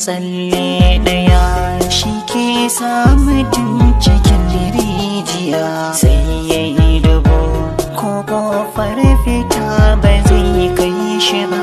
Tsalle ɗaya shi ke sa mutum cikin rijiya, sai ya yi dubu ko ƙofar fita ba zai kai shi ba.